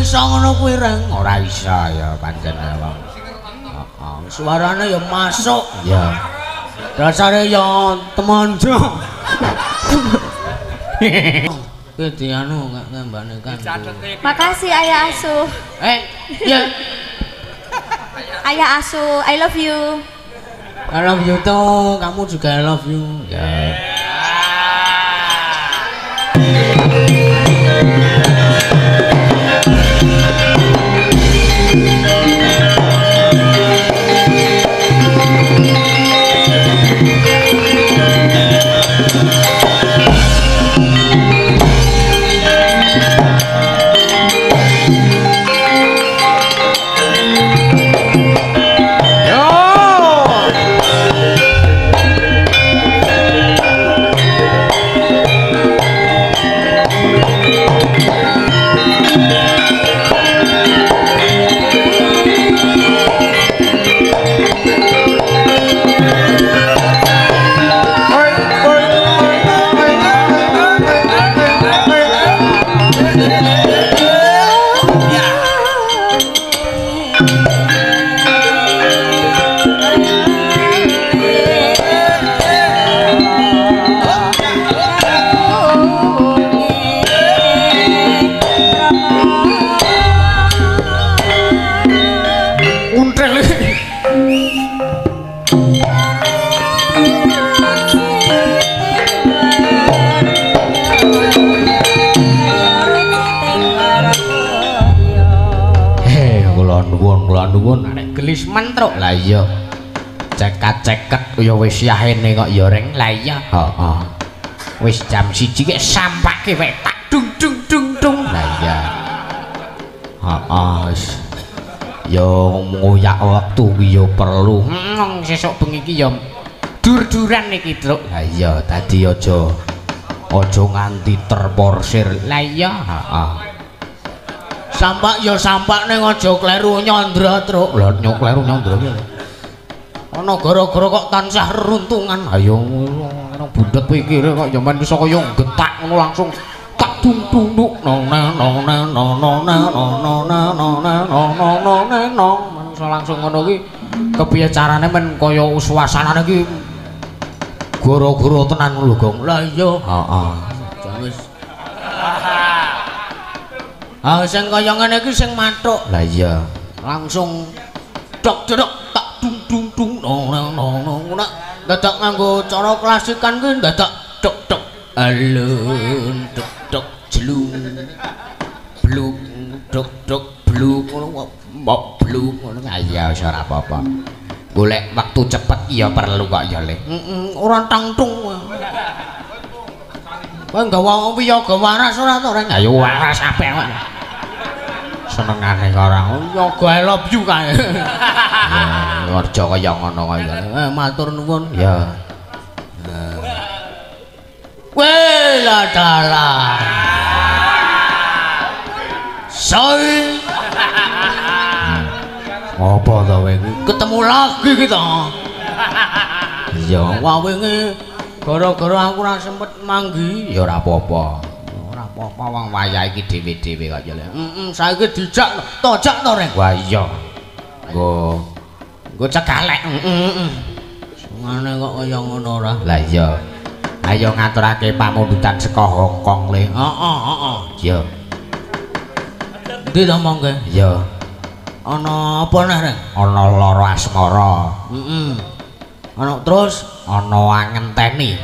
iso ngono kuwi Reng. Ora iso ya pancen wong. Heeh, suarane ya masuk. Ya. Dasare ya temonjo. Kuwi dianu ngembane kan. Makasih Ayah Asuh. Ya. Ayah Asuh, I love you. I love you too, kamu juga I love you. Ya. Nuwun arek gelis mentruk. Lah iya. Cekat-ceket ya wis yahene kok ya Reng. Lah iya. Heeh. Wis jam 1 kek sampake wek tak dung dung dung dung. Lah iya. Heeh wis. Ya ngoyak wektu ki ya perlu. Heeh sesuk bengi iki ya dur-duran iki, Truk. Lah iya, dadi aja aja nganti terporsir. Lah iya, heeh. Sampak ya sampak ning aja kleru nyandra, Truk. Lah nyok kleru nyandra ki. Ana gara-gara kok tansah reruntungan. Ayo ngono budhet pikire kok ya men iso kaya getak ngono langsung tak dung dung dung no no no no no no no no no no no no no no manungsa langsung ngono ki kepiye carane men kaya suasanane ki gara-gara tenan lho, Gong. Lah iya, heeh. Wis. Ah sing kaya ngene iki sing mathuk. Lah iya, langsung dok dok tak dung dung dung no no no no. Dadak nganggo cara klasikan kuwi dadak dok dok alun dok dok jlung bluk dok dok bluk ngono mbok bluk ngono. Iya wis ora apa-apa. Golek wektu cepet ya perlu kok ya Le. Heeh, ora tangtung. Kowe nggawa wiyaga waras ora to, Reng? Ayo waras apik kok. Senengane ora yoga I love you kae. Ya aja kaya ngono kaya. Matur nuwun. Ya. Weh la dalah. Soi. Apa to kowe iki? Ketemu lagi kita. Iya, wah wingi gara-gara aku ora sempet manggi, ya ora apa-apa. Ora apa-apa wong wayah iki dhewe-dhewe kok ya. Heeh, saiki dijak tojak to, Reng. Wah iya. Nggo nggo cegalek. Heeh. Sungane kok kaya ngono ora. Lah iya. Ayo ngaturake pamundutan saka Hong Kong le. Heeh, heeh. Iya. Endi to mongke? Iya. Ana apa neh, Reng? Ana lara asmara. Heeh. Ana terus ana angenteni.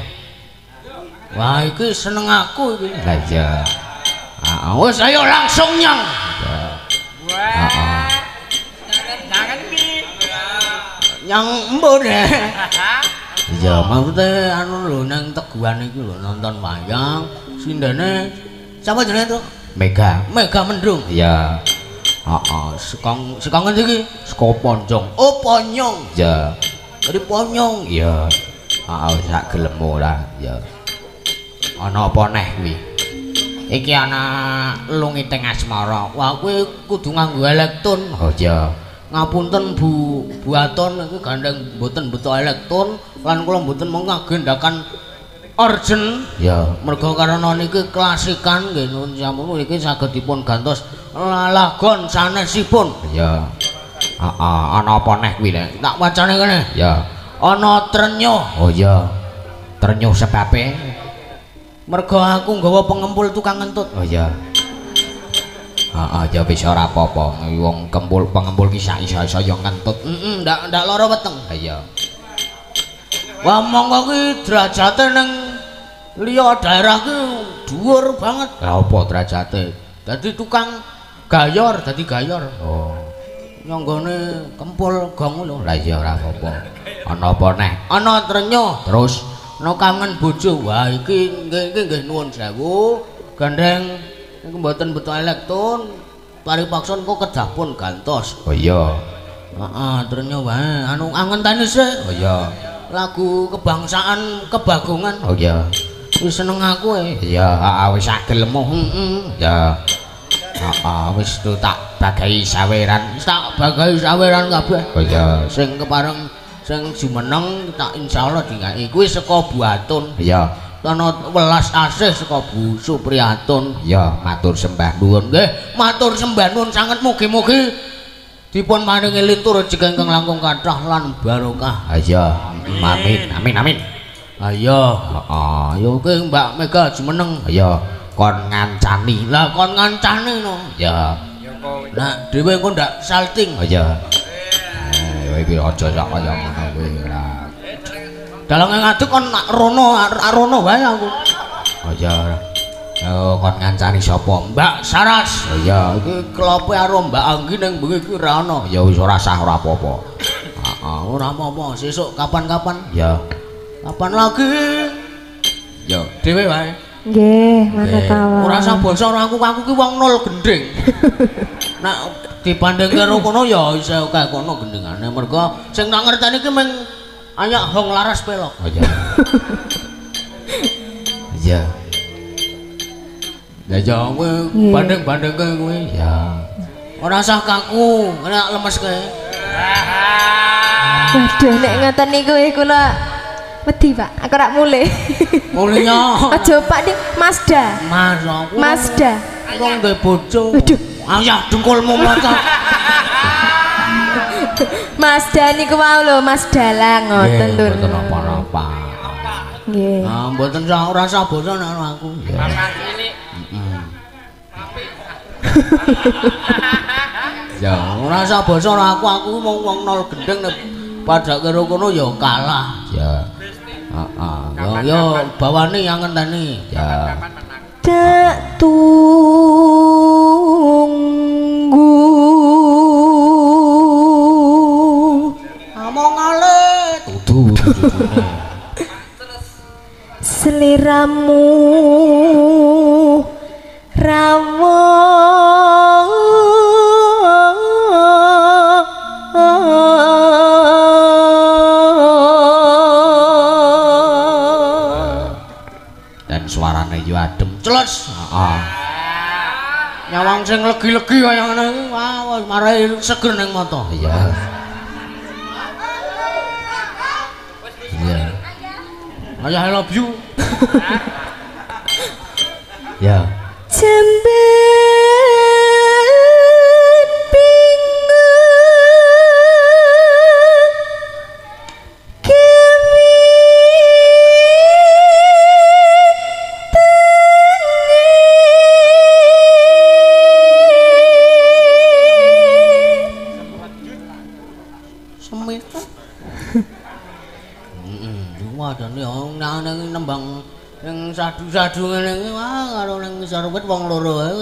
Wah iki seneng aku iki. Lah iya. Heeh, wis ayo langsung nyang. Heeh. Nyang embo deh. Iya, maksudnya anu lho nang Teguhan iki lho nonton wayang, sindene sapa jenenge, Truk? Mega. Mega Mendung. Iya. Heeh, saka ngendi iki? Saka Ponjong. Oh, Ponyong. Iya. Dari Ponyong. Iya. Heeh, sak gelem ora. Iya. Ana apa neh kuwi? Iki ana lungiting asmara. Wah, kuwi kudu nganggo elektron. Oh iya. Ngapunten Bu Aton iki gandeng mboten beto elektron lan kula mboten mengagendakan Urgent. Ya, merga karena niki klasikan nggih nuwun sampun iki saged dipun gantos lalagon sanesipun. Ya. Heeh, ana apa neh kuwi lek? Tak wacane kene. Ya. Ana trenyuh. Oh iya. Trenyuh sebabe merga aku nggawa pengempul tukang ngentut. Oh iya. Heeh, ya wis ora apa-apa. Wong kempul pengempul ki sak iso-iso ya ngentut. Heeh, ndak lara weteng. Ha iya. Wah, monggo ki derajate ning liya daerah ki dhuwur banget. Lah apa derajate? Dadi tukang gayor, dadi gayor. Oh. Nyonggone kempul gong lho. Lah iya ora apa-apa. Ana apa neh? Ana trenyuh. Terus ana kangen bojo. Wah, iki nggih nuwun sewu. Gandeng niku mboten beto elektron. Paripaksa kok kedah pun gantos. Oh iya. Heeh, trenyuh wae. Anu angenteni sik. Oh iya. Lagu kebangsaan kebagongan. Oh iya. Wis seneng aku e. Iya, heeh wis sak gelemu. Heeh. Ya. Heeh, wis tak bagahi saweran. Tak bagahi saweran kabeh. Oh iya, sing kepareng sing jumeneng tak insyaallah dingaki. Kuwi saka Buatun. Iya. Ana welas asih saka Bu Supriyatun. Iya, matur sembah nuwun. Nggih, matur sembah nuwun sanget mugi-mugi dipun paringi lintu rejeki ingkang langkung kathah lan barokah. Iya. Amin, amin, amin. Ayo, heeh, yo ki Mbak Mega jumeneng. Iya, kon ngancani. Lah kon ngancani no. Ya. Nah, dhewe engko ndak salting. Iya. Eh, iki aja sak kaya ngono kuwi ora. Dalange ngadeg kon nak rono, rono wae aku. Oh iya. Oh, kon ngancani sapa? Mbak Saras. Oh iya, iki klope karo Mbak Anggi ning bengi iki ora ana. Ya wis ora sah ora apa-apa. Heeh, ora apa-apa, sesuk kapan-kapan. Ya. Kapan lagi? Ya, dhewe wae. Nggih, manut mawon. Ora usah basa ora aku ki wong nol gendhing. Nek dibandingke karo kono ya isih akeh kono gendhingane. Mergo sing tak ngerteni ki mung ayak hong laras pelok. Oh iya. Iya. Ya ya kowe banding-bandingke kowe. Ya. Ora usah kaku, nek lemes kowe. Waduh, nek ngoten niku kula wedi, Pak. Aku rak mulih. Mulih yo. Aja Pak ning Mazda. Mas aku. Mazda. Wong duwe bojo. Waduh. Ayah dengkulmu mlotot. Mazda niku wau lho, Mas Dalang ngoten lho. Mboten napa-napa. Nggih. Ah, mboten ora usah basa nek aku. Heeh. Ya, ora usah basa aku wong wong nol gendeng nek padha karo kono ya kalah. Ya. Heeh. Yo bawane yang ngenteni. Ya. Tak tunggu. Among alit. Dudu. Seliramu rawuh dan suarane yo adem celes. Heeh. Nyawang sing legi-legi kaya ngene iki wah marai seger ning mata. Iya. Iya. Ayah I love you. Ya. Jemben bingung kewi tengi semit. Wah jane nang nembang ning sadu-sadu ngene iki wah karo ning ngisor wit wong loro wae.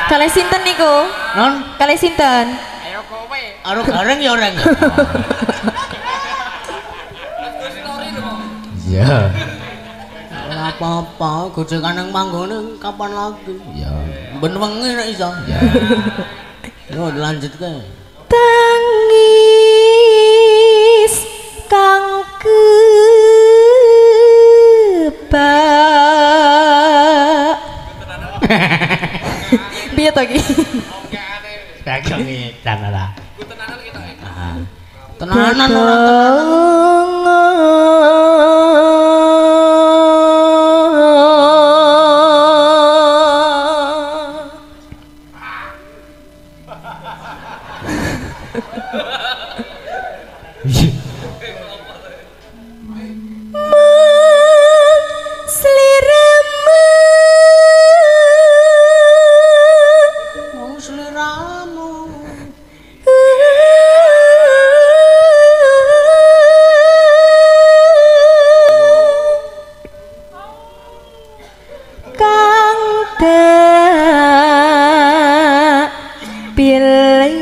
Kalih sinten niku? Non? Kalih sinten? Ayo kowe. Karo gareng ya reng. Iya. Ora apa-apa, gojekan nang panggone kapan lagi? Iya. Ben wengi nek iso. Iya. Yo dilanjutke. Tangis kang kebak. Piye to iki? Dagang edan ora. Tenanan ora tenanan. Mung sliramu. Kang tak pilih.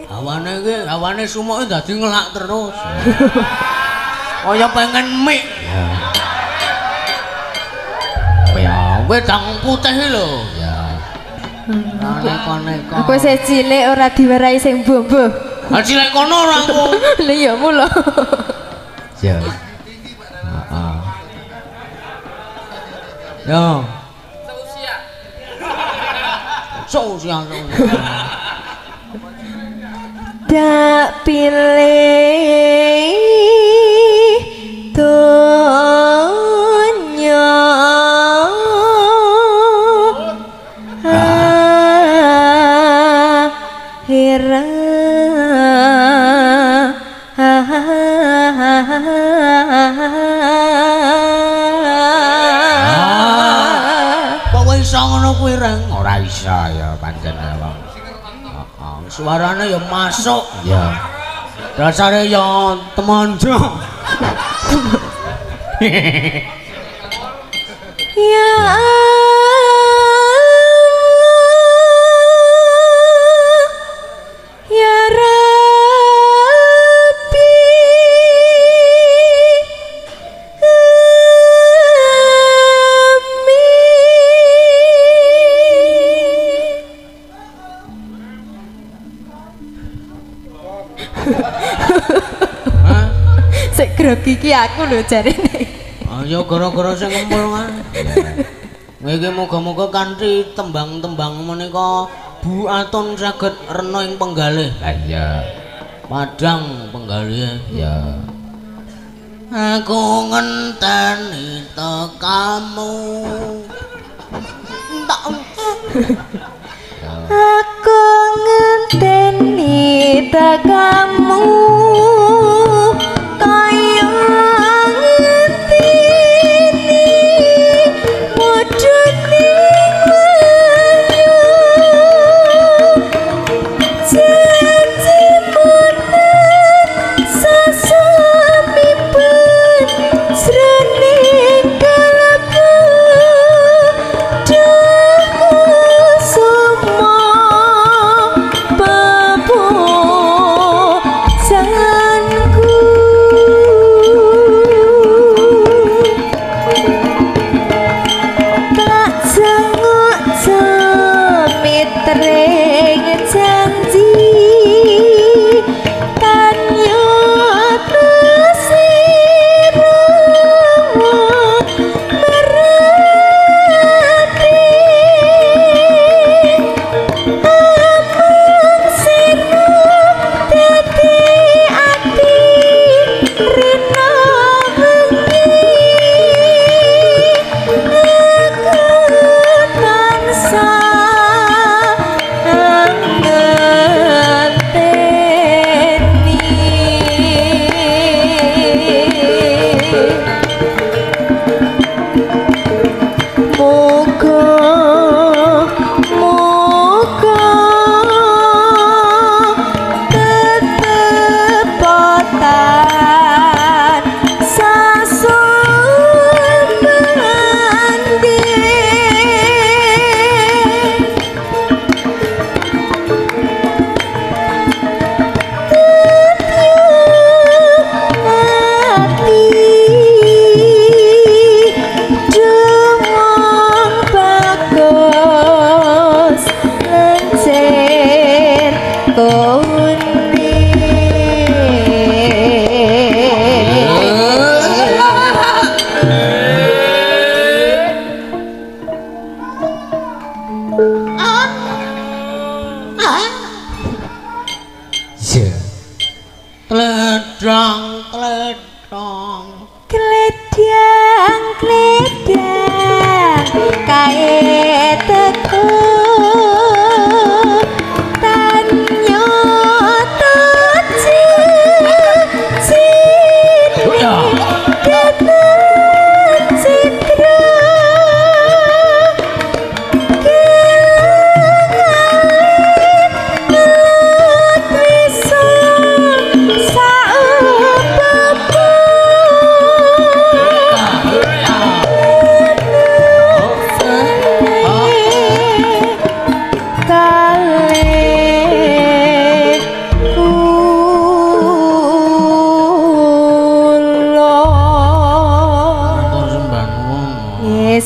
Hawane iki, hawane sumuke dadi ngelak terus. Kaya pengen mik. Ya, wedang putih iki lho. Ya. Neko-neko. Aku isih cilik ora diwarai sing mbuh-mbuh. Ah cilik kono ora aku. Lha iya mula. Ya. Heeh. Yo. Seusia. Seusia. Tak pilih donya akhirat. Kok kowe iso ngono kuwi, Reng? Ora iso ya pancen wong. Heeh, suarane ya masuk. Ya. Dasare ya temonjo. Ya Allah, ya Rabbi, amin. Hah? Sik grogi iki aku lho jarene. Ayo gara-gara sing ngempul kan. Iki muga-muga kanthi tembang-tembang menika Bu Atun saged rena ing penggalih. Lah iya. Padang penggalihe. Ya. Aku ngenteni tekamu. Tak Aku ngenteni tekamu kaya ngenteni mudune ayu janji boten sasamipun jroning kalebu kusuma papujan.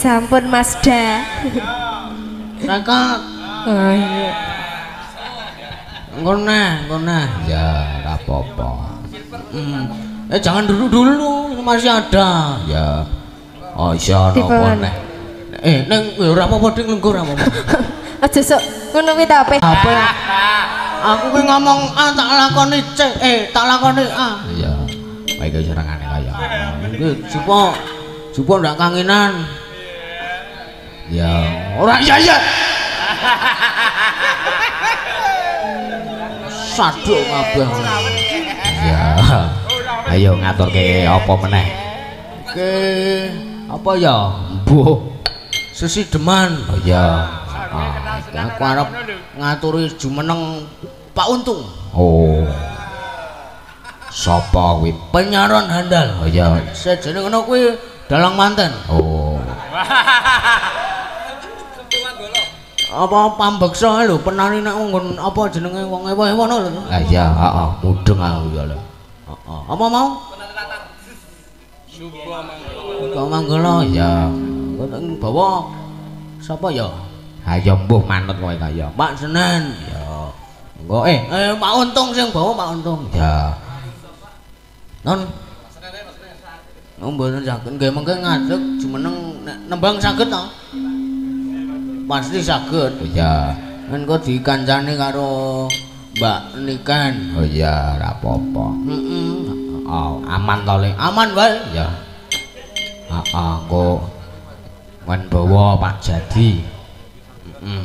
Sampun Mas Da. Sangkat. Oh iya. Engko nah. Ya, ora apa-apa. Eh jangan duduk dulu, ini masih ada. Ya. Oh iya ana apa neh. Eh ning ora apa-apa ding lenggo ora apa-apa. Aja sok ngono kuwi ta ape. Apa? Aku kuwi ngomong A tak lakoni C, tak lakoni A. Iya. Baik iki serangane kaya. Iki jupo ndak kangenan. Ya, ora iya iya. Saduk kabeh. Ya. Ayo ngaturke apa meneh? Oke, apa ya? Mbuh. Sesideman. Oh iya. Aku arep ngaturi jumeneng Pak Untung. Oh. Sapa kuwi? Penyaron handal. Oh iya. Sejene ngono kuwi dalang manten. Oh. Apa pambeksa lho penari nek nggon apa jenenge wong ewa-ewa ngono lho. Lah iya, heeh, mudeng aku ya lho. Heeh. Apa mau? Suba Manggala. Ya. Bawa sapa ya? Ayo mbuh manut kowe kaya. Pak Senen. Ya. Engko Pak Untung sing bawa Pak Untung. Ya. Non. Oh mboten saged nggih mengke ngadeg jumeneng nembang saged to? Pasti saged. Iya. Engko dikancani karo Mbak Niken. Oh iya, ora apa-apa. Heeh. Oh, aman to, Le? Aman wae. Ya. Heeh, engko men bawa Pak Jadi. Heeh.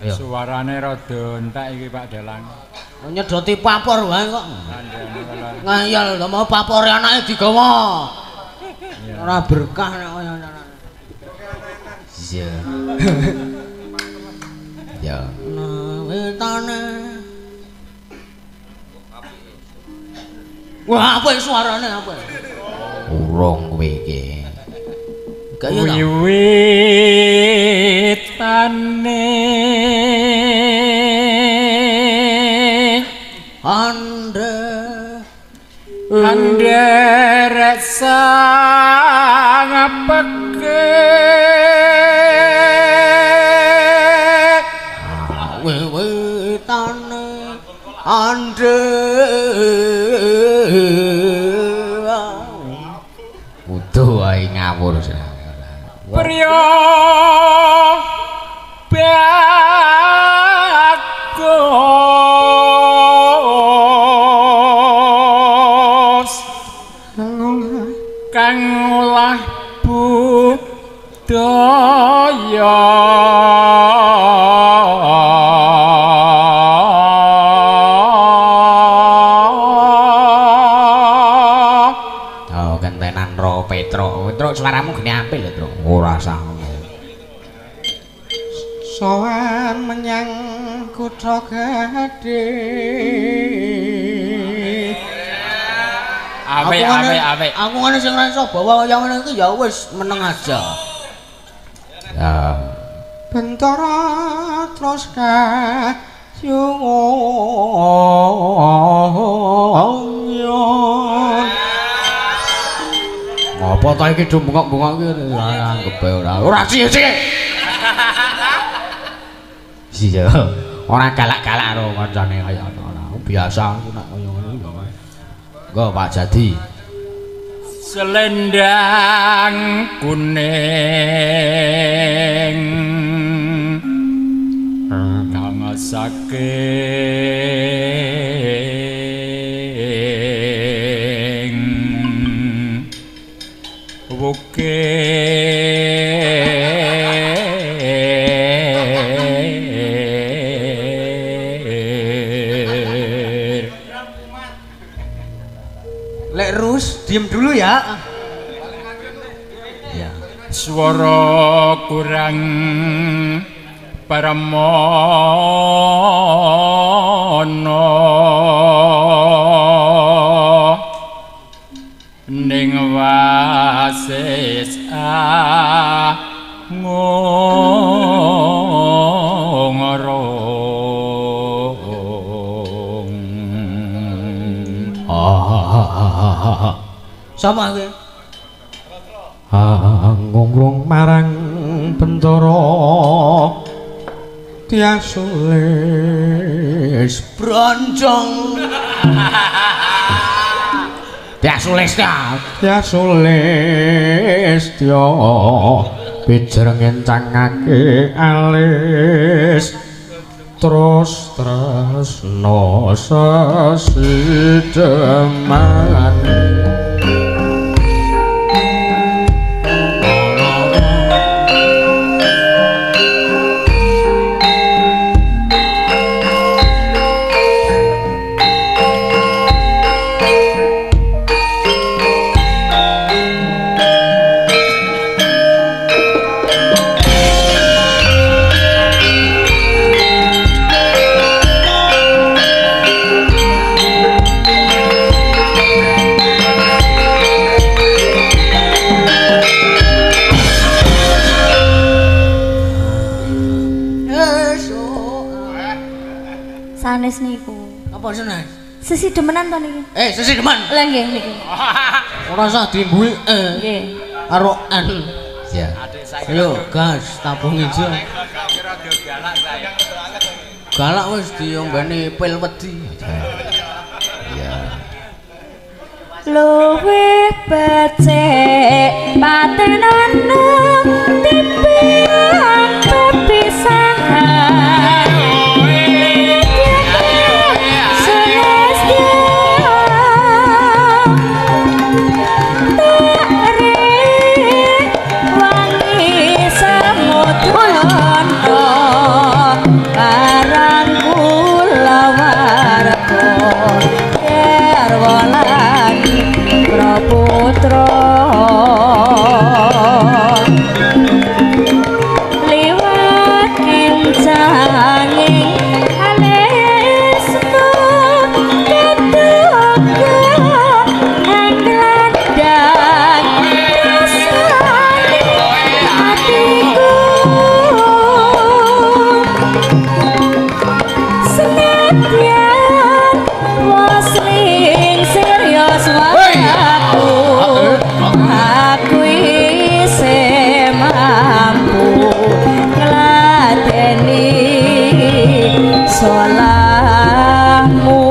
Ayo. Suarane rada entek iki Pak Dalang. Nyedoti papor wae kok. Ngayal to mau papore anake digawa. Ora berkah nek kaya ngono. Iya. Ya. Wetane. Wah, apa suarane apa? Urung kowe iki. Wiwitane anderek sang peke wiwitane ande kudu wae ngawur priya bagus kang ngolah budaya. Oh, kentenan ro Petro. Petro suaramu gene apik lho, Tru. Ora sah ngono. Sowan menyang kutha gedhe. Apik apik apik. Aku ngene sing ora iso bawa kaya ngene iki ya wis meneng aja. Ya. Bentara terus kayungon. Ngopo ta iki do bengok-bengok iki ora anggep ora. Ora sih. Iya. Ora galak-galak karo kancane kaya ngono. Biasa aku nek kaya ngono iki. Engko Pak Jadi. Selendang kuning kang saking wukir Lek Rus, diem dulu ya. Ya. Swara kurang paramana ning wasis angurung. Sama kowe. Ngungrung marang Bentara Tyasulis bronjong. Tyasulis ta. Tyasulis tya pijer ngencangake alis terus tresna sesideman. Sanes niku. Apa sanes? Sesi demenan to niki. Sesi demen. Lah nggih niki. Ora usah dimbui. Nggih. Karo N. Ya. Yo, gas tabung ijo. Galak wis diombeni pil wedi. Ya. Luwih becik patenana timbang pepisahan. Putra liwat kincanging alisku ketuka anglandang rasane atiku senadyan wasling serius wae aku isih mampu ngladeni salahmu.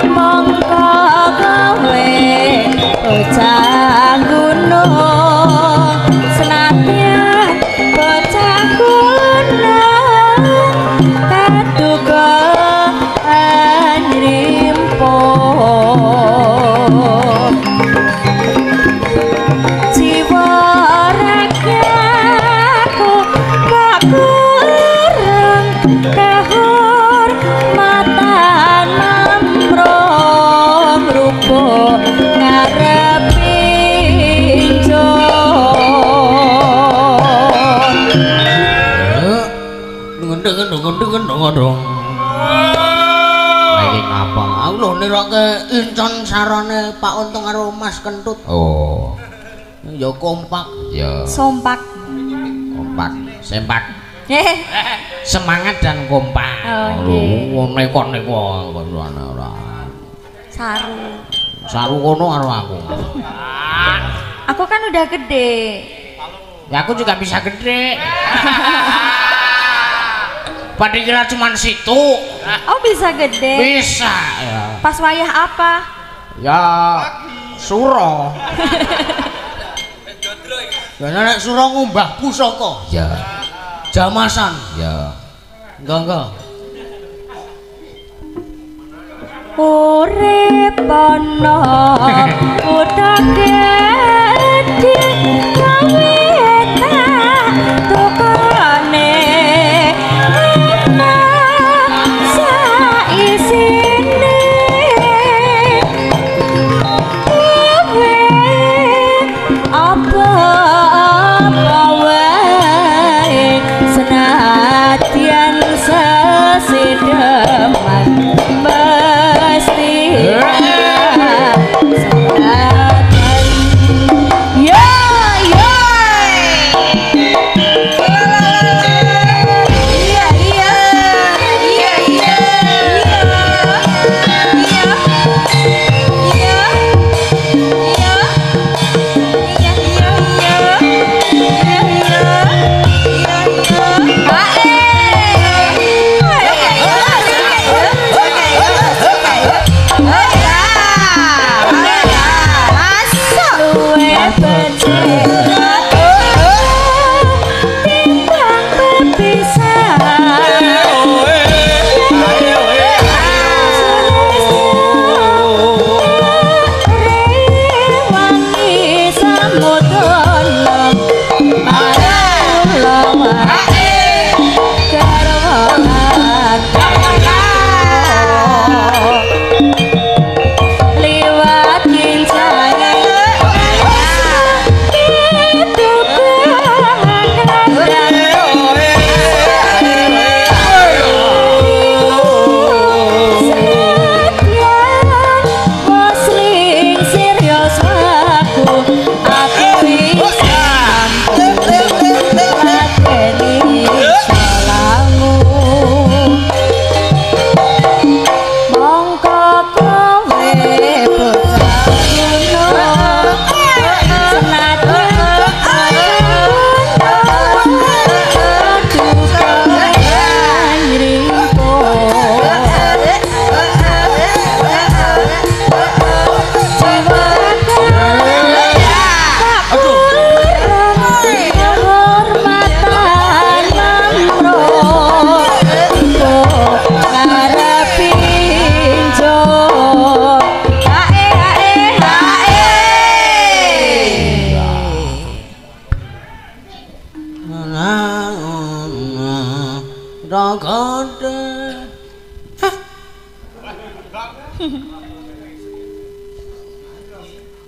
Mongko kowe bocah gunung senadyan bocah gunung kaduga anrimpo. Jiwa ragaku kok kurang kehormatan mamrong rupa ngarepe ingsun. Deng. Iki ngapa? Aku lho niroke incon sarane Pak Untung karo Mas Kentut. Oh. Ya kompak. Ya. Sompak. Kompak, sempak. Semangat dan kompak. Oh, neko-neko ora. Saru. Saru kono karo aku. Aku kan udah gede. Ya aku juga bisa gede. Padahal kira cuma situ. Oh bisa gede? Bisa ya. Pas wayah apa? Ya suro. Ya nek suro ngumbah pusaka. Ya. Jamasan. Ya. Enggak. Urip ana kutha gedhe gawe tak tukone saisine kowe apa-apa wae senadyan sesideman mesti senadyan. Ya ya.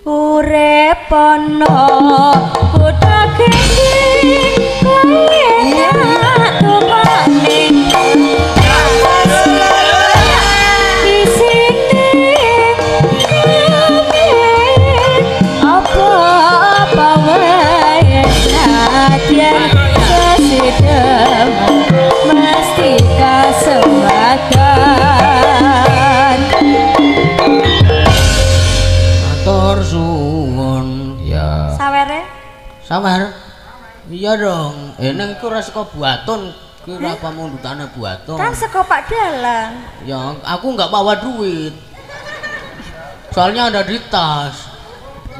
Urip ana kutha gedhe kaya tumane isine apa-apa wae nadyan kesidem mesti kasembatan. Matur suwun. Ya. Sawere? Sawer. Iya dong. Neng iku ora saka Buatun, kuwi ora pamundhutane Buatun. Kan saka Pak Dalang. Ya, aku enggak bawa duit. Soalnya ada di tas.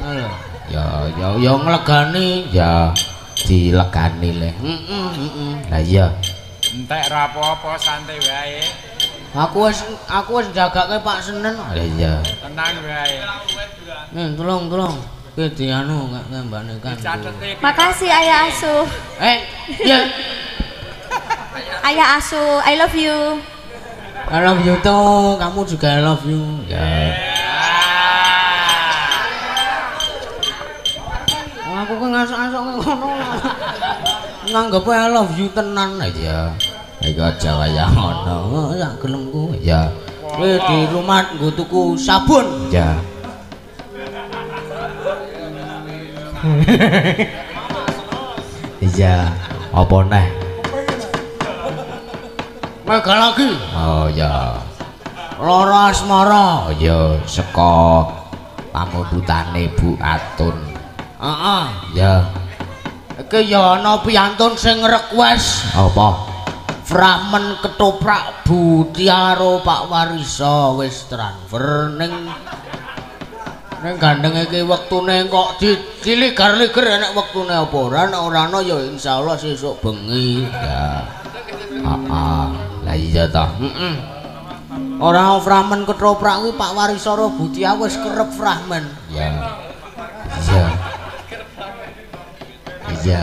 Lho. Ya, ya, ya nglegani, ya dilegani le. Heeh, heeh. Lah iya. Entek ra apa-apa, santai wae. Aku wis jagake Pak Senen. Lah iya. Tenang wae. Nih, tolong, tolong. Kowe dianu ngambane kan. Makasih Ayah Asuh. Ya. Ayah Asuh, I love you. I love you toh, kamu juga I love you. Ya. Aku kok ngasok-asok ngono. Nganggep I love you tenan ya. Iki aja kaya ngono, sak gelemku. Ya. Kowe di rumah nggo tuku sabun. Ya. Iya, apa neh? Mega lagi. Oh ya. Lara asmara. Oh ya, saka pamundhutane Bu Atun. Heeh, ya. Iki ya ana piyantun sing request. Apa? Fragmen ketoprak Bu Tiaro Pak Wariso wis transfer ning ning gandeng iki wektune kok diligar-liger enek wektune apa ora, nek ora ana ya insyaallah sesuk bengi. Ya. Heeh. Lah iya ta. Heeh. Ora fragmen ketoprak kuwi Pak Wariso karo Bu Tia wis kerep fragmen. Ya. Iya. Iya.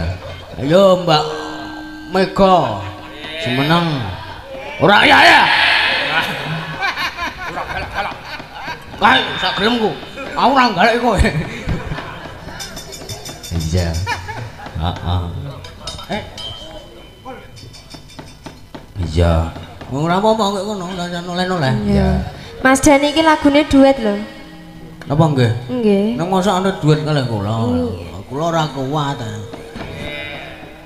Ayo Mbak Mega. Semeneng. Ora ya ya. Ora galak-galak. Kae sak gelemku. Aku ora galak kowe. Iya. Heeh. Iya. Ora apa-apa kok ngono, noleh-noleh. Iya. Mas Dani iki lagune duet lho. Napa nggih? Nggih. Nang mosok ana duet kalih kula. Kula ora kuat.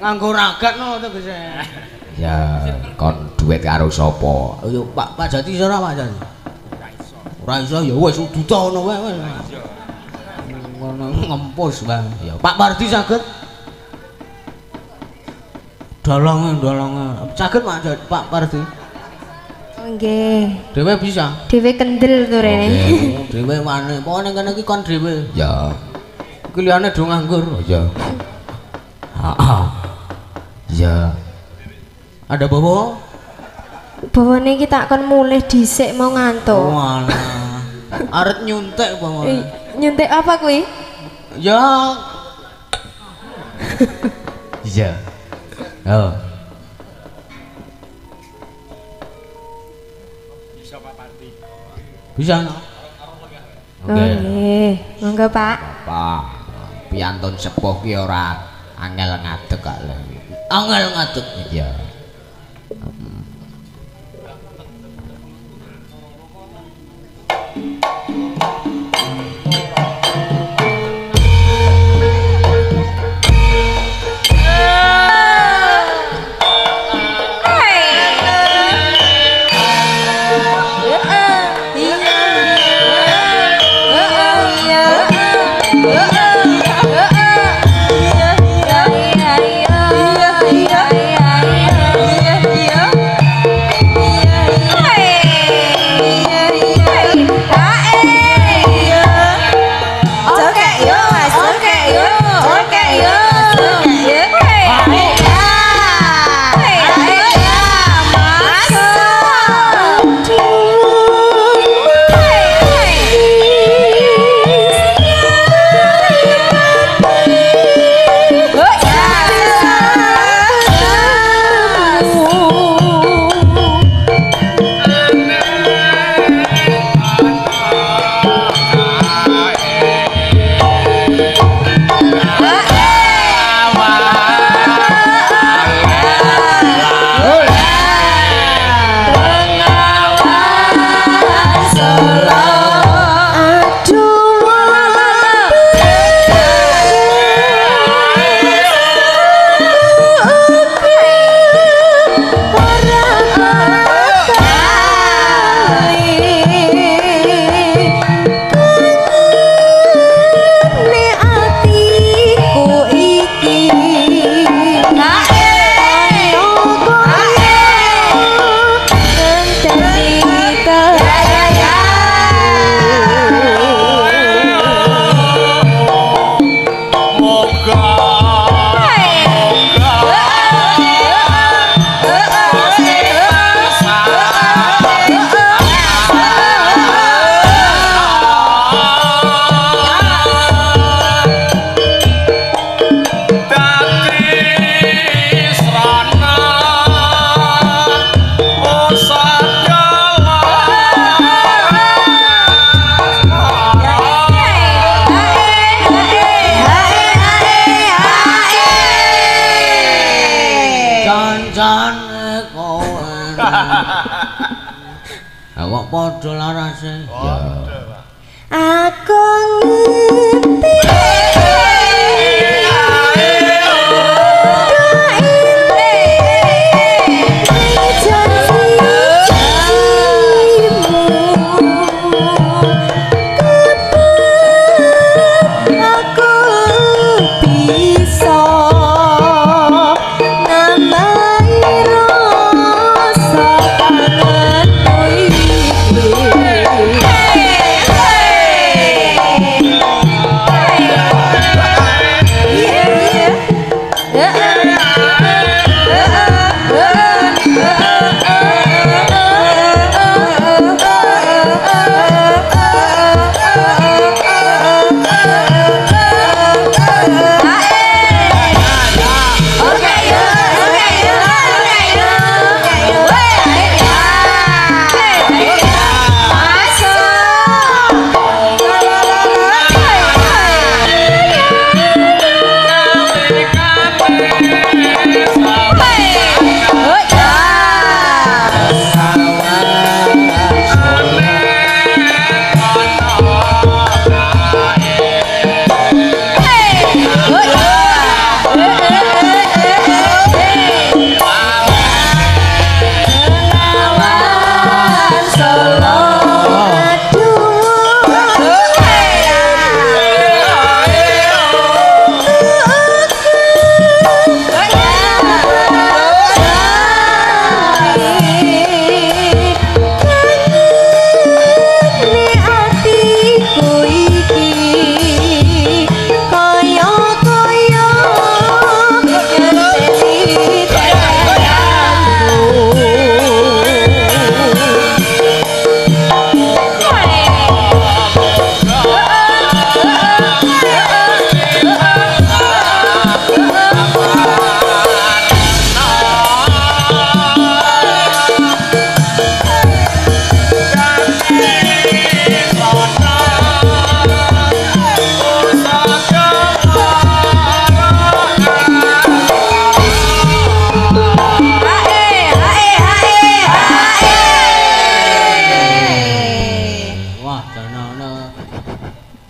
Nganggo ragat no tegese. Ya, kon duet karo sapa? Ayo Pak Pak Jati iso ora Pak Jati? Ora iso. Ora iso ya wis duta ngono wae wis. Ngono ngempus wae. Ya Pak Pardi saged. Dalange dalange. Saged Pak Jati, Pak Pardi. Nggih. Dhewe bisa. Dhewe kendel to rene. Dhewe wani. Pokoke ning kene iki kon dhewe. Ya. Iki liyane do nganggur. Ya. Heeh. Ya. Ada bobo? Bobone iki tak kon mulih dhisik mau ngantuk. Walah. Arep nyuntik bobone. Nyuntik apa kuwi? Ya. Iya. Oh. Bisa Pak Parti. Bisa no? Oke. Nggih. Monggo Pak. Pak. Piantun sepuh ki ora angel ngadeg kok lho. Angel ngadeg. Iya. Iya iya iya iya. Padha larase. Ya. Aku ngerti.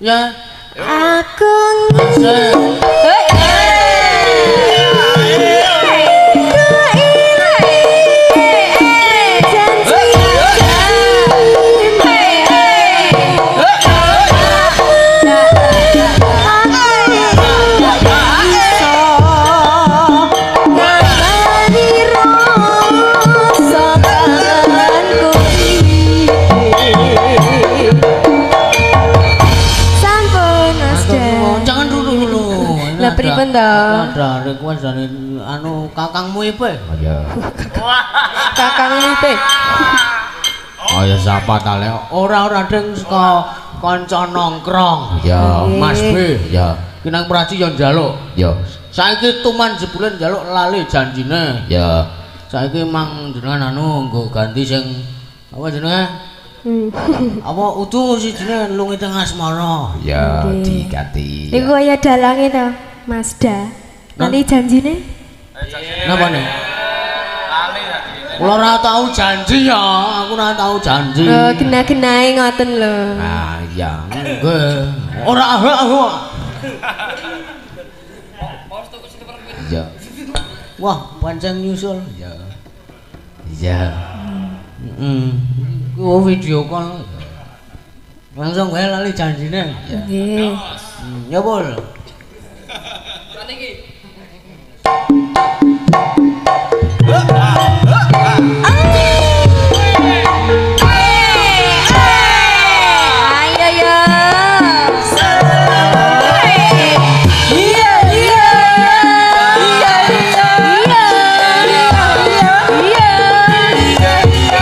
Ya. Aku Ada request dari anu kakangmu Ipe. Iya. Kakangmu Ipe. Oh ya sapa ta le? Ora-ora ding saka kanca nongkrong. Iya, Mas B. Iya. Ki nang Praci yo njaluk. Iya. Saiki tuman jebule njaluk lali janjine. Iya. Saiki mang jenengan anu nggo ganti sing apa jenenge? Apa udu sijine lungi teng asmara. Iya, diganti. Iku kaya dalange to, Mas Da. Lali janjine? Napa nih? Lali janjine. Kula ora tau janji ya, aku ora tau janji. Oh, gena-genae ngoten lho. Ah iya, nggih. Ora aku. Iya. Wah, pancen nyusul. Iya. Iya. Heeh. Ku video call. Langsung wae lali janjine. Nggih. Ya, Pul. Ayo ya. Iya iya. Iya iya. Iya iya. Iya iya.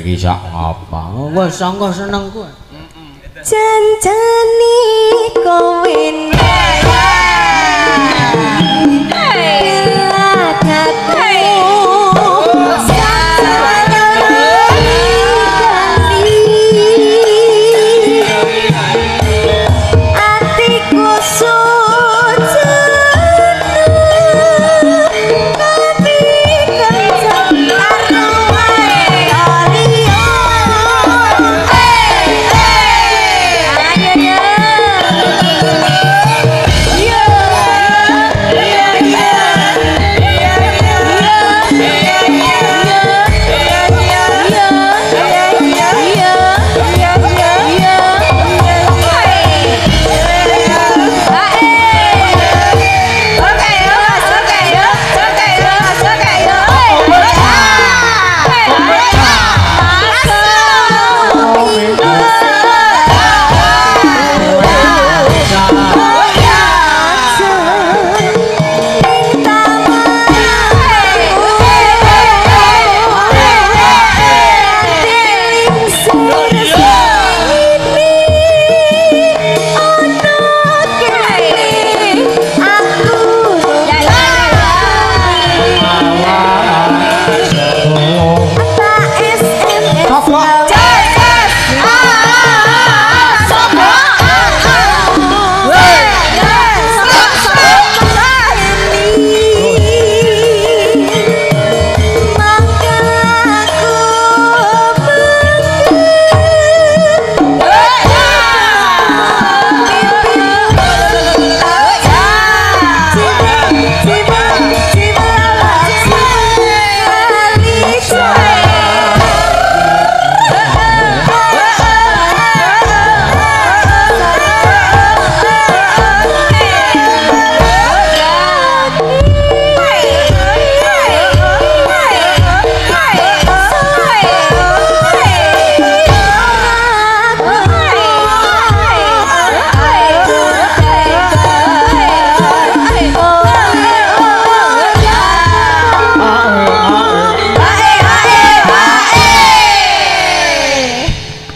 iki sak ngapa? Wis sangka seneng kowe. Janjane kowe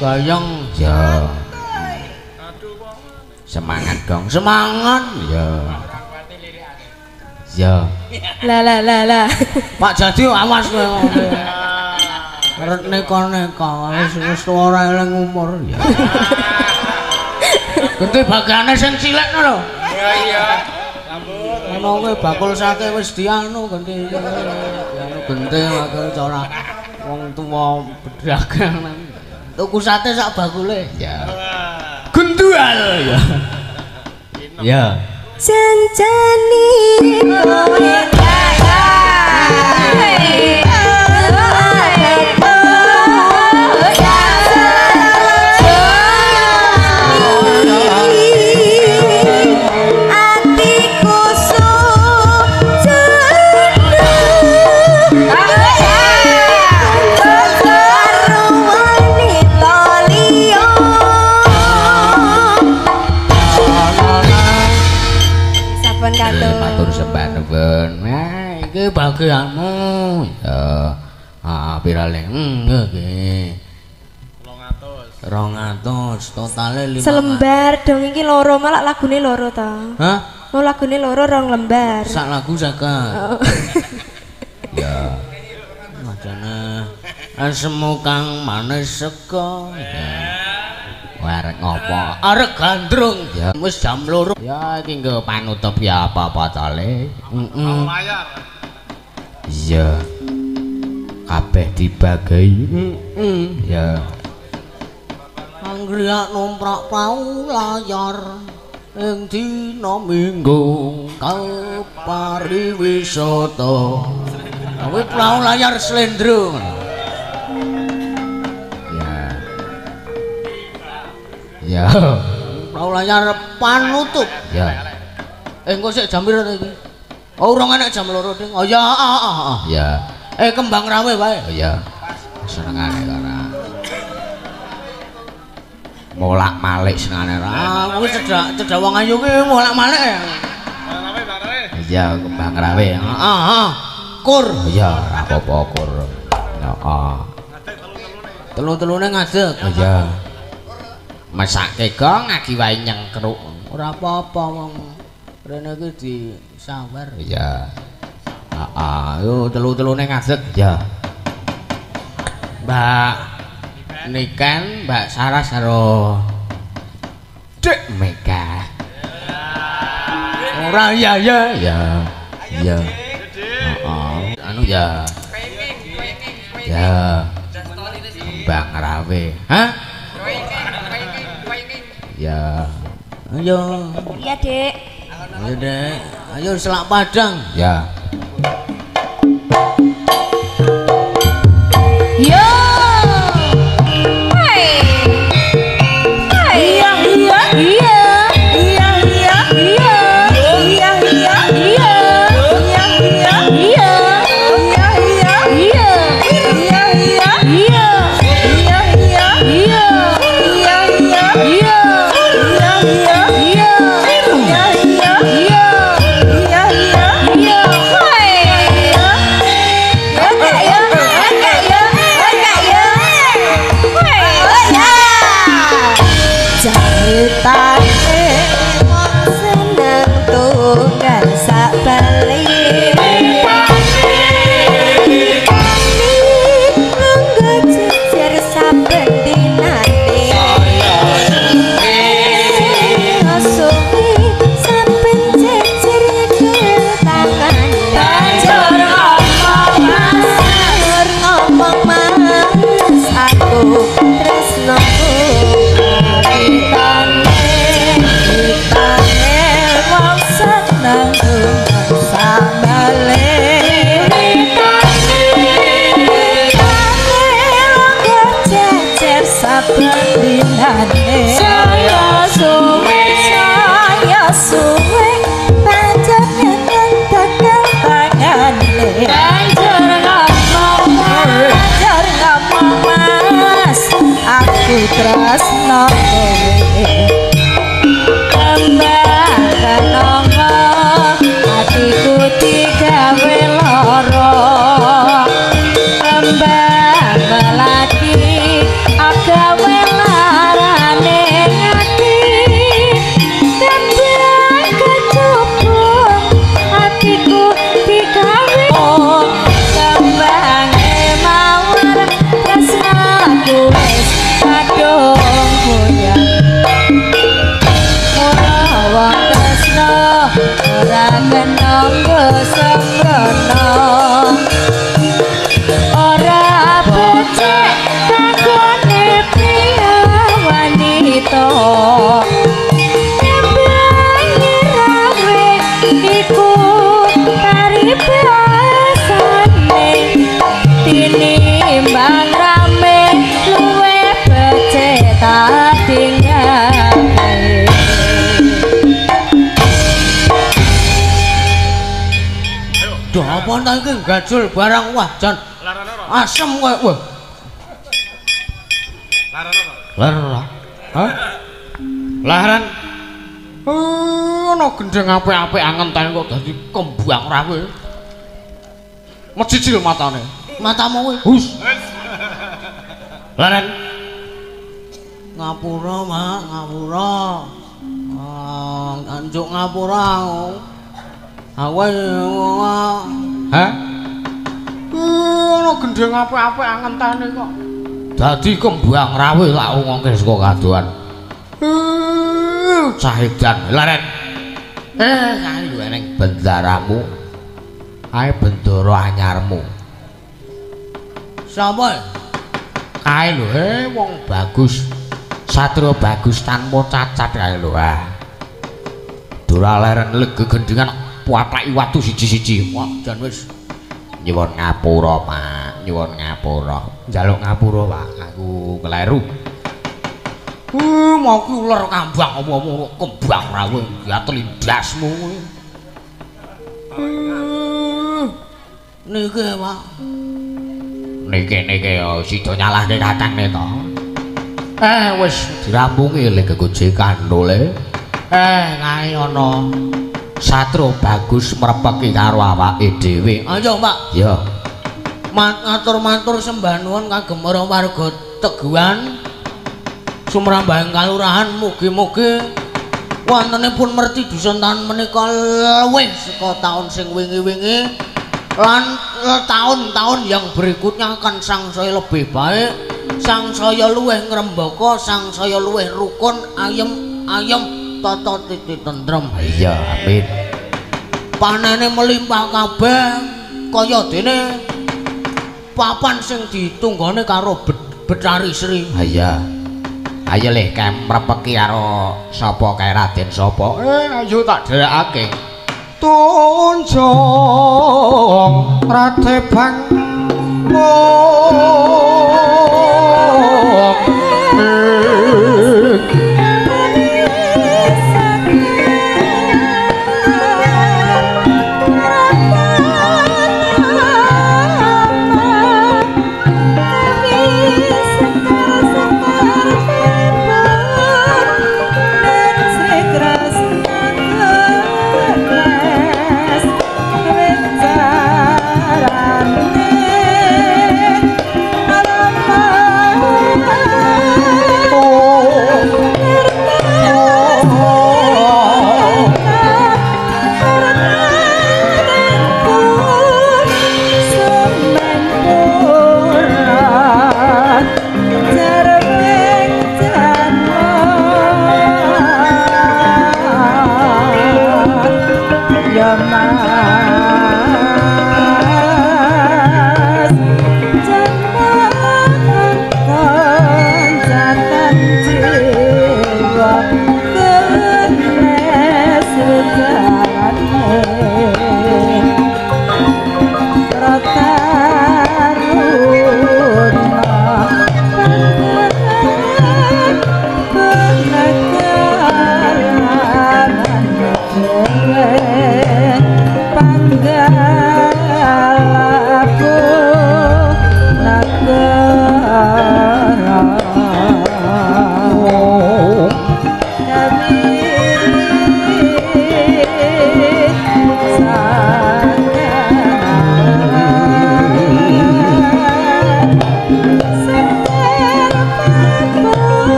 Gayeng ya. Semangat dong, semangat ya. Ya. La la la la. Pak Jadi awas kowe. Arep neka-neka wis tuwa ora eling umur ya. Genti bagiane sing cilik lho. Iya iya. Sambut. Ngono kowe bakul sate wis dianu genti. Dianu genti bakul cara wong tuwa bedagang. Tuku sate sak bakule. Ya. Gendual ya. Ya. Janjane kowe Nah, iki bagianmu. Ya. Ah, pirale? Nggih. 200. 200, totale 5. Selembar dong iki loro, malah lagune loro ta. Hah? Mau lagune loro rong lembar. Sak lagu 50. Oh. Ya. Majane asemu kang manis sega. Ya. Arek ngopo? Arek gandrung. Ya wis jam 2. Ya iki nggo panutup ya apa-apa tale. Heeh. Iya. Kabeh dibagi. Heeh. Ya. Anggriak numprak prau layar ing dina Minggu kapariwisata. Kuwi prau layar slendro. Ya. Prau layar panutup. Ya. Engko sik jam piro to iki? Oh, urung enek jam 2, Ding. Oh ya, heeh. Ya. Kembang rawe wae. Oh ya. Senengane ora. Molak-malik senengane ora. Kuwi cedhak wong ayu kuwi molak-malik ya. Kembang rawe, Bang Rawe. Iya, kembang rawe. Heeh, heeh. Kur. Ya, ora apa-apa kur. Heeh. Telu-telune ngadeg. Iya. Mesake gong agi wae nyengkruk. Ora apa-apa wong rene iki disawer. Iya. Heeh, yo telu-telune ngadeg. Iya. Mbak Niken, Mbak Saras karo Dek Mega. Ora iya ya. Ya. Iya. Heeh. Anu ya. Ya. Kembang rawe. Hah? Ya. Ayo. Iya, Dek. Ayo, Dek. Ayo selak padang. Ya. Yo. Hai. Hai. Iya, iya. Iya. Iya, iya. Iya. Iya, iya. Iya. Iya, iya. Iya. Iya, iya. Iya. Iya, iya. Iya. Iya, iya. Iya. Iya, iya. Iya. Iya, iya. Iya. Iya, iya. Iya. Iya, iya. Iya. Hai. Oke ya. Oke ya. Oke ya. Hai. Oh ya. Ceritane wong seneng tunggal sak bali. Lungguh jejer saben dinane. Suwi saben jejer nyekel tangane. Banjur ngomong mas, aku tresno Ritane wong seneng tunggal sambale. Ritane lungguh jejer saben dinane. Saya suwe banjur nyekel tangane. Banjur ngomong mas, aku tresno kowe. Kembang kenanga atiku digawe lara. Kembang melati agawe larane ati. Kembang kecubung atiku digawe. Kembange mawar tresnaku wis kadung goyah. Mula wong tresna ora kena nggo sembrono. Ora becik kanggone priya wanita. Kembange rawe iku paribasane. Tinimbang rame luwe becik tatinggale. Duh, apa ta iki gajul barang wah jan asem kowe. Wah. Laran ora? Hah? Laran. Ana gendheng apik-apik angenten kok dadi kembang rawe. Mecicil matane. Matamu kowe. Hus. Laran. Ngapura, Mak, ngapura. Ah, njuk ngapura aku. Aku hah? Ana gendheng apik-apik angentane kok. Dadi kembang rawe tak ngongke saka kadohan. Cah edan leren. Kae lho eneng bendaramu. Kae bendara anyarmu. Sapa? Kae lho, wong bagus. Satria bagus tanpa cacat kae lho. Ah. Dora leren legegendingan pathaki watu siji-siji. Wah, jan wis nyuwun ngapura, Pak. Nyuwun ngapura. Njaluk ngapura, Pak. Aku kleru. Mau ki uler kambang apa-apa kok kembang rawe gatel ndasmu kuwi. Niki, Pak. Niki sida nyalahke kakangne to. Wis dirampungi le gegojekan lho. Kae ana satria bagus mrepeki karo awake dhewe. Ayo, Pak. Ya. Matur-matur sembah nuwun kagem para warga Teguhan sumrambahing kalurahan mugi-mugi wontenipun merti dusun taun menika luwih saka taun sing wingi-wingi lan taun-taun yang berikutnya akan sangsaya lebih baik, sangsaya luwih ngrembaka, sangsaya luwih rukun, ayem ayem tata titi tentrem. Iya, amin. Panene melimpah kabeh kaya dene papan sing ditunggone karo Betari Sri. Iya. Ayo leh kae mrepeki karo sapa kae Raden sapa? Ayo tak dherekake. Tunjung Ratebang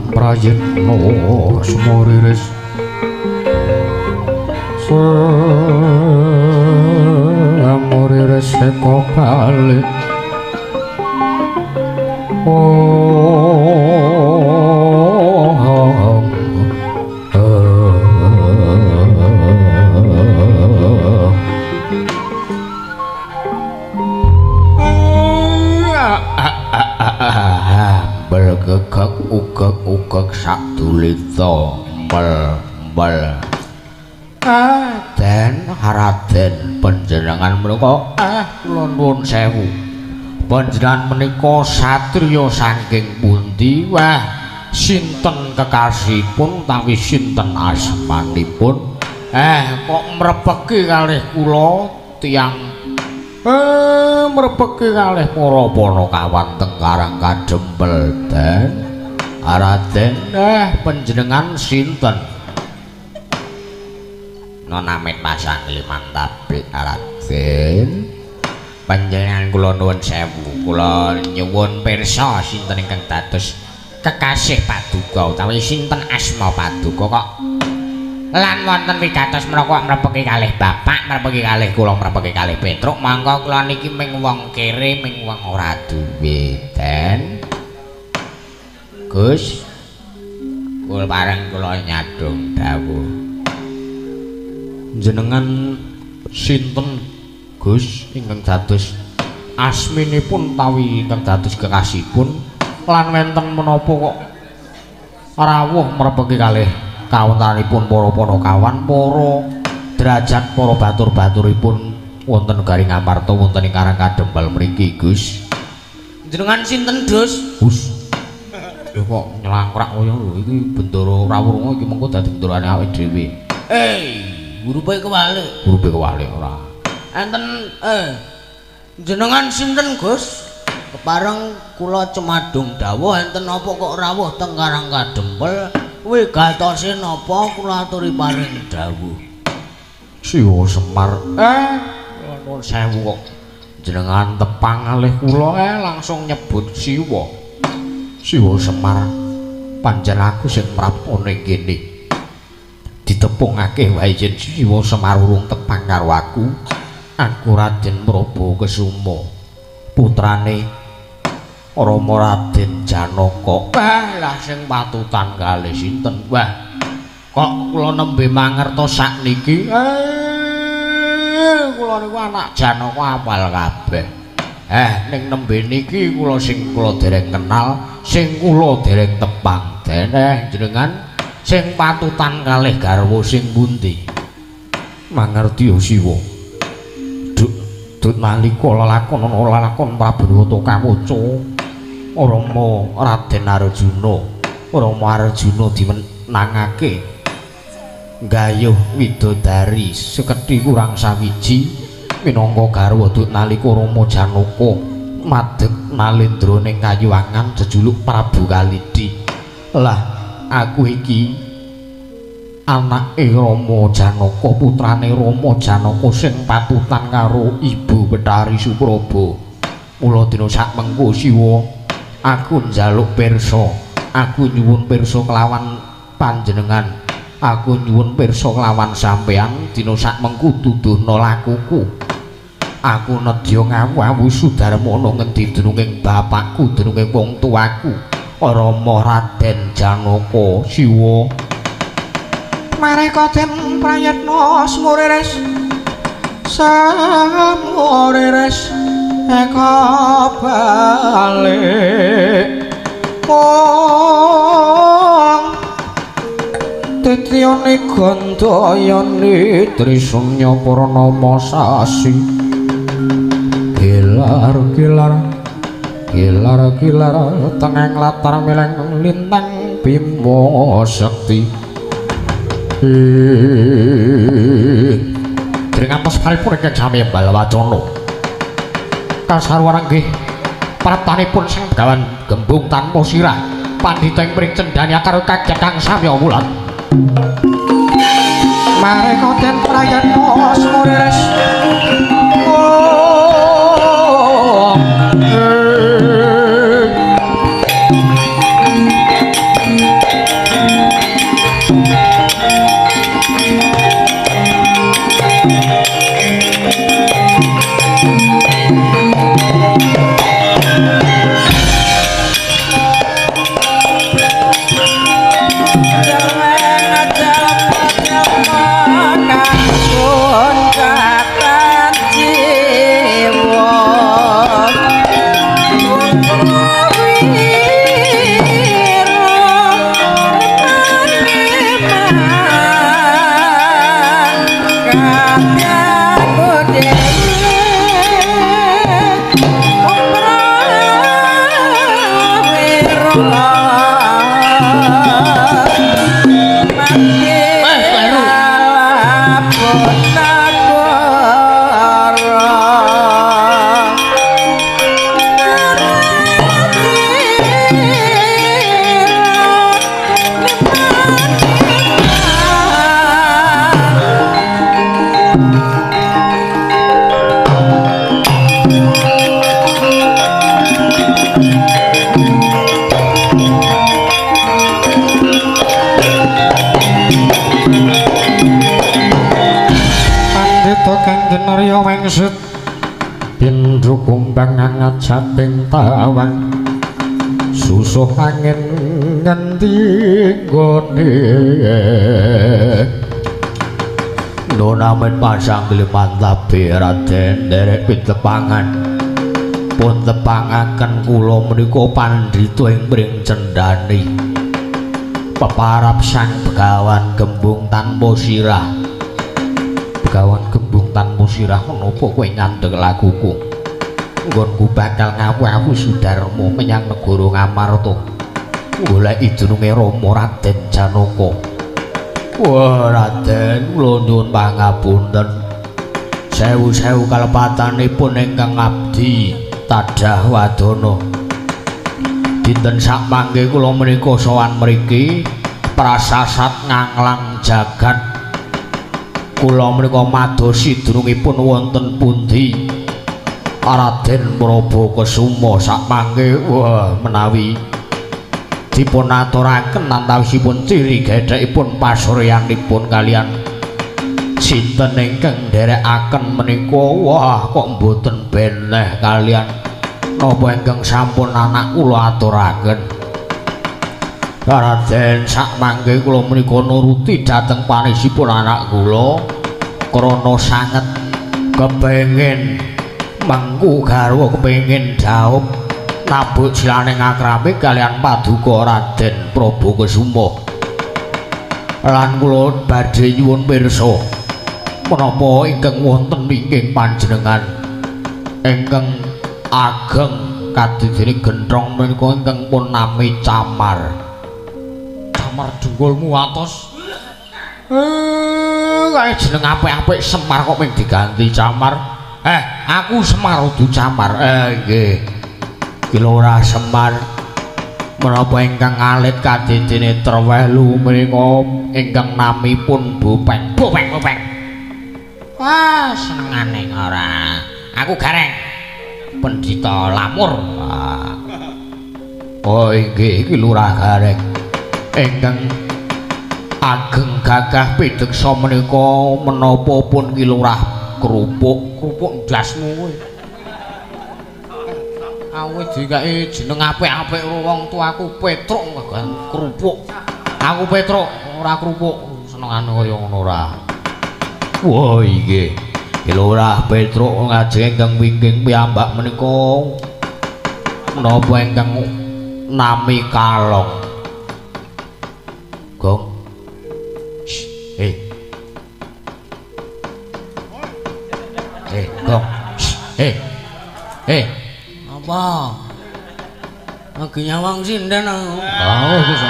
Prayitna sumuriris samuriris eko balik Belgegek ugek-ugek sadulita mel-mel. Den Raden panjenengan menika kula nuwun sewu. Panjenengan menika satriya saking pundi? Wah, sinten kekasihipun utawi sinten asmanipun? Kok mrepeki kalih kula tiyang mrepeki kalih para panakawan teng Karang Kadempel. Den Raden, panjenengan sinten? Nonamit pasang limantabik Raden. Panjenengan kula nuwun sewu, kula nyuwun pirsa sinten ingkang dados kekasih paduka utawi sinten asma paduka kok Lan wonten wigatos menapa mrepeki kalih bapak, mrepeki kalih kula, mrepeki kalih Petruk, mangka kula niki ming wong kere, ming wong ora duwe. Den Gus, kula pareng kula nyadong dawuh. Jenengan sinten Gus ingkang dados asminipun tawi ingkang dados kekasihipun lan wonten menapa kok rawuh mrepeki kalih kawontenanipun para panakawan, para derajat, para batur-baturipun wonten Garing Amarta wonten ing Karang Kadempel mriki Gus. Jenengan sinten Dus? Gus. Lho kok nyelangkrak kaya lho iki bendara ora wurunga iki mengko dadi bendarane awake dhewe. Hurupe kewalik. Hurupe kewalik ora. Enten jenengan sinten Gus? Kepareng kula cemadung dawuh enten napa kok rawuh teng Karang Kadempel? Wigatose napa kula aturi paring dawuh. Siwa Semar. Nuwun sewu kok jenengan tepang kalih kula langsung nyebut Siwa. Siwa Semar, pancen aku sing praptane kene. Ditepungake wae yen Siwa Semar urung tepang karo aku. Aku Raden Prabu Kesuma, putrane Rama Raden Janaka. Wah, lah sing patutan kalih sinten? Wah, kok kula nembe mangertos sakniki? Kula niku anak Janaka apal kabeh. Ning nembe niki kula sing kula dereng kenal, sing kula dereng tepang. Dene jenengan sing patutan kalih garwa sing pundi? Mangerti Siwa. Dut nalika lelakon ana lelakon Prabu Kawaca Rama Raden Arjuna, Rama Arjuna dimenangake gayuh widodari sekedhi kurang sawiji minangka garwa dut nalika Rama Janaka madeg nalendra ning kayuwangan jejuluk Prabu Kalidi. Lah aku iki anake Rama Janaka, putrane Rama Janaka sing patutan karo Ibu Bethari Supraba. Mula dina sakmengko Siwa aku njaluk pirsa, aku nyuwun pirsa kelawan panjenengan, aku nyuwun pirsa kelawan sampeyan dina sakmengko tuduhna lakuku. Aku nedya ngawu-awu Sudarmana ngendi dununging bapakku, dununging wong tuaku Rama Raden Janaka. Siwa Mareka den prayitna sumurires samurires eka balik mung titiyane gandayane Trisunya Purnama sasi gilar gilar gilar gilar tengeng latar mileng lintang Bima Sakti. Dringantos paripun ingkang sami embal wacana kasaruan nggih praptanipun Sang Begawan Gembung tanpa sirah pandhita ing pring cendhani karo kaget kang samya wulan. Mareka den prayitna sumurires Jangan Arya mengsit pindhu kumbang ngajaping tawang susuh angin ngendi nggone Nunamen pasang glimantabe Raden nderek pitepangan pun tepangaken kula menika pandhita ing pring cendhani peparap sang Begawan Gembung tanpa sirah. Begawan Gembung tanpa sirah menapa kowe ngandhek laguku? Nggonku bakal ngawu-awu Sudarma menyang negara Ngamarta goleki dununge Rama Raden Janaka. Wah Raden, kula nyuwun pangapunten. Sewu-sewu kalepatanipun ingkang abdi tadah wadana. Dinten sakmangke kula menika sowan mriki prasasat nganglang jagat. Kula menika madosi dunungipun wonten pundi Raden Prabu Kesuma sakmangke. Wah menawi dipun aturaken antawisipun ciri gethekipun pasuryanipun kalian sinten ingkang nderekaken menika. Wah kok mboten beneh kalian napa ingkang sampun anak kula aturaken. Raden sakmangke kula menika nuruti dhateng panisipun anak kula krana sanget kepengin mengku garwa, kepengin dhaup nabuk silaning akrami kalian paduka Raden Prabu Kesuma. Lan kula badhe nyuwun pirsa menapa ingkang wonten wingking panjenengan ingkang ageng kadidene genthong menika ingkang pun nami Camar. Camar dengkulmu atos. Kae jeneng apik-apik Semar kok mung diganti Camar. Aku Semar udu Camar. Nggih. Ki Lurah Semar menapa ingkang alit kadidene Trewelu menika ingkang namipun Bopeng. Bopeng, Bopeng. Wah, senengane ora. Aku Gareng. Pendhita Lamur. Oh inggih iki Lurah Gareng. Ingkang ageng gagah pideksa menika menapa pun ki Lurah Kerupuk. Kerupuk ndasmu kowe. Aku dikeki jeneng apik-apik karo wong tuaku Petruk kerupuk. Aku Petruk ora kerupuk, senengane kaya ngono ora. Wah inggih. Ki Lurah Petruk ngajeng ingkang wingking piyambak menika menapa ingkang nami Kalong. Gong. Eh. Gong. Eh. Eh. Apa? Lagi nyawang sinden aku. Oh, wis.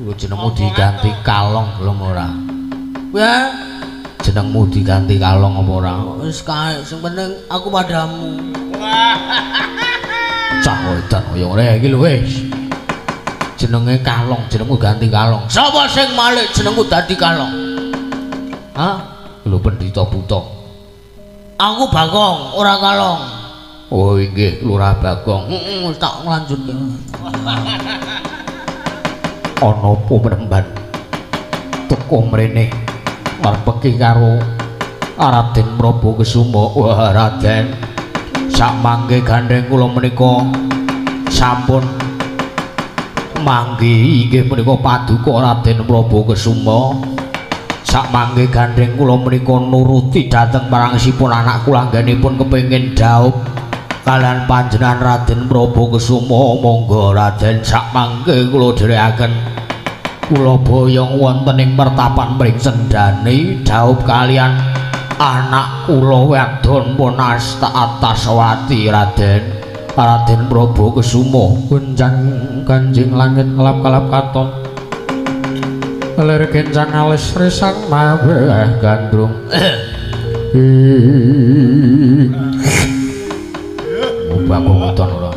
Lho jenengmu diganti Kalong belum ora? Ya. Jenengmu diganti Kalong apa ora? Wis kae, sing penting aku padamu. Cah wedan kaya ngene iki lho wis. Jenenge Kalong, jenengmu ganti Kalong. Sapa sing malik jenengku dadi Kalong? Hah? Lho pendhita buta. Aku Bagong, ora Kalong. Oh inggih Lurah Bagong. Heeh, tak nglanjutke. Ana apa penemban? Teko mrene marpeki karo Raden Prabu Kesuma. Wah Raden, sakmangke gandheng kula menika sampun manggi inggih menika paduka Raden Prabu Kesuma. Sakmangke gandheng kula menika nuruti dhateng parangsipun anak kula anggenipun kepengin dhaup kalian panjenengan Raden Prabu Kesuma. Monggo Raden sakmangke kula dherekaken kula boyong wonten ing pertapan pring sendhani dhaup kalian anak kula wadon pun Ataswati Raden Raden Prabu Kesuma. Gunjang ganjing langit kelap-kelap katon lir kencang alis risang maweh gandrung. Bagong weton ora.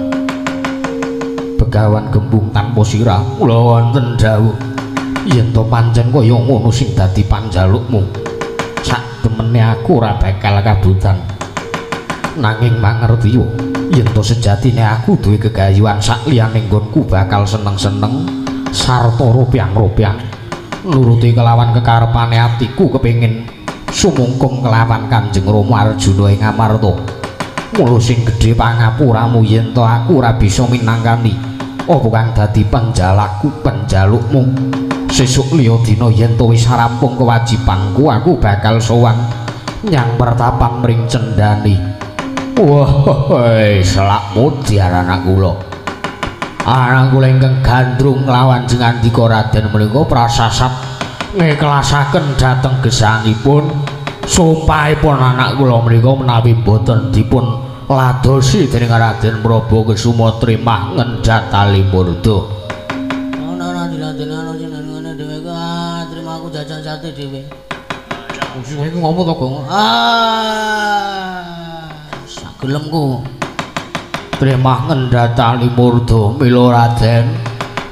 Begawan Gembung tanpa sirah kula wonten dawuh yen to pancen kaya ngono sing dadi panjalukmu sak temene aku ora bakal kabutan. Nanging mangertiya yen to sejatine aku duwe gegayuhan sak liyane nggonku bakal seneng-seneng sarta ropyang-ropyang nuruti kelawan kekarepane atiku kepengin Sumungkum kelawan Kanjeng Rama Arjuna ing Amarta. Mula sing gedhe pangapuramu yen to aku ora bisa minangkani apa kang dadi penjalakku penjalukmu. Sesuk liya dina yen to wis rampung kewajibanku aku bakal sowan nyang pertapan mring Cendani. Wah, selak mudyar anak kula. Anak kula ingkang gandrung nglawan jengandika Raden menika prasasat ngiklasaken dhateng gesangipun. Sumpahipun anak kula menika menawi boten dipun ladosi dening Raden Prabu Kesuma trimah ngendhat tali murda. Ana diladeni ana jenengane dhewe ah trima aku jajan sate dhewe. Sing iku ngopo to, Gong? Ah, sagelemku. Trimah ngendhat tali murda mila Raden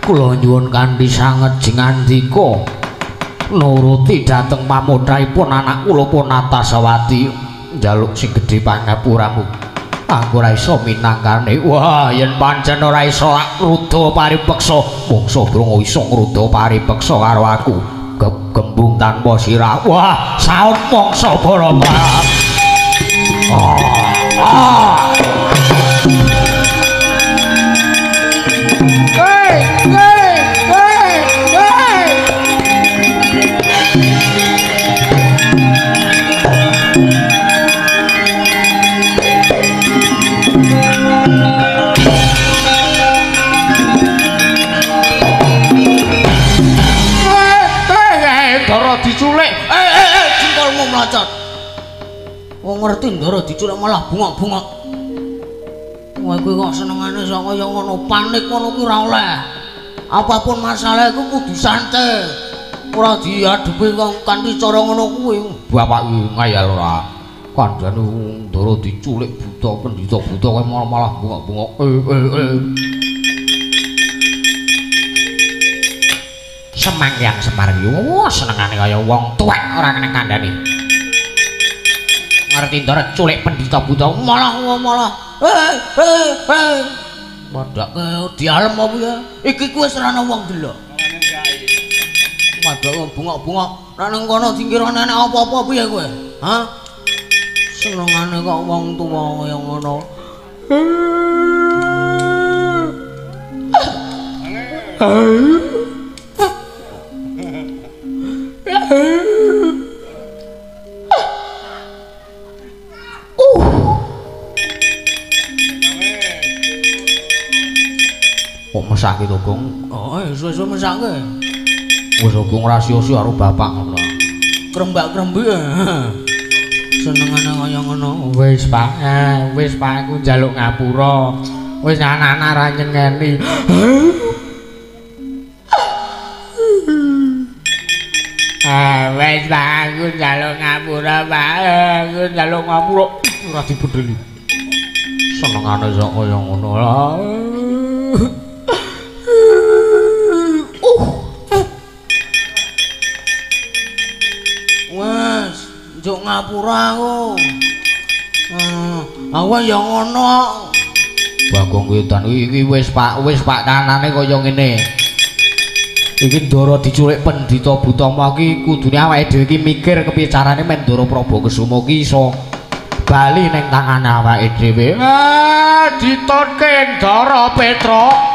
kula nyuwun kanthi sanget jengandika nuruti dhateng pamontahipun anak kula Ponatasawati njaluk sing gedhe pangapuramu. Aku ora iso minangkane. Wah, yen pancen ora iso ngruda paripeksa, mungsa brungo iso ngruda paripeksa karo aku. Gembung tanpa sirah. Wah, saut mangsa para. Ah. Hei, hei, hei, hei. Ndara diculik. Jengkolmu mlocot. Wong ngerti ndara diculik malah bungok-bungok. Kowe kuwi kok senengane sak kaya ngono, panik ngono kuwi ora oleh. Apapun masalah iku kudu santai. Ora diadepi kok kanthi cara ngono kuwi. Bapak iki ngayal ora. Kandhane ndara diculik buta pendhita buta kowe malah bungok-bungok. Semangkyang Semar iki wah senengane kaya wong tuwek ora kena kandhane. Ngerti ndara culik pendhita buta malah Padake dialem apa ya? Iki kuwi wis ora ana wong delok. Padake bungok-bungok nek nang kono dikira nenek apa-apa piye kowe? Hah? Senengane kok wong tuwa kaya ngono. Kok mesake to, Gong? Oh, suwe-suwe mesake. Wis Gong ora sia-sia karo bapak ngono. Krembak-krembik. Senengane kaya ngono. Wis, Pak. Wis, Pak, aku njaluk ngapura. Wis anak-anak ra nyengeni. Wis, Pak, aku njaluk ngapura, Pak. Aku njaluk ngapura. Ora dibedheli. Senengane sak kaya ngono lah. Wes, njuk ngapura aku. Aku ya ngono. Bagong wedan iki wis Pak, kanane kaya ngene. Iki ndara diculik pendhita buta iki kudune awake dhewe iki mikir kepiye carane men Ndara Prabu Kesuma iki iso bali ning tangane awake dhewe. Ditutke Ndara Petruk.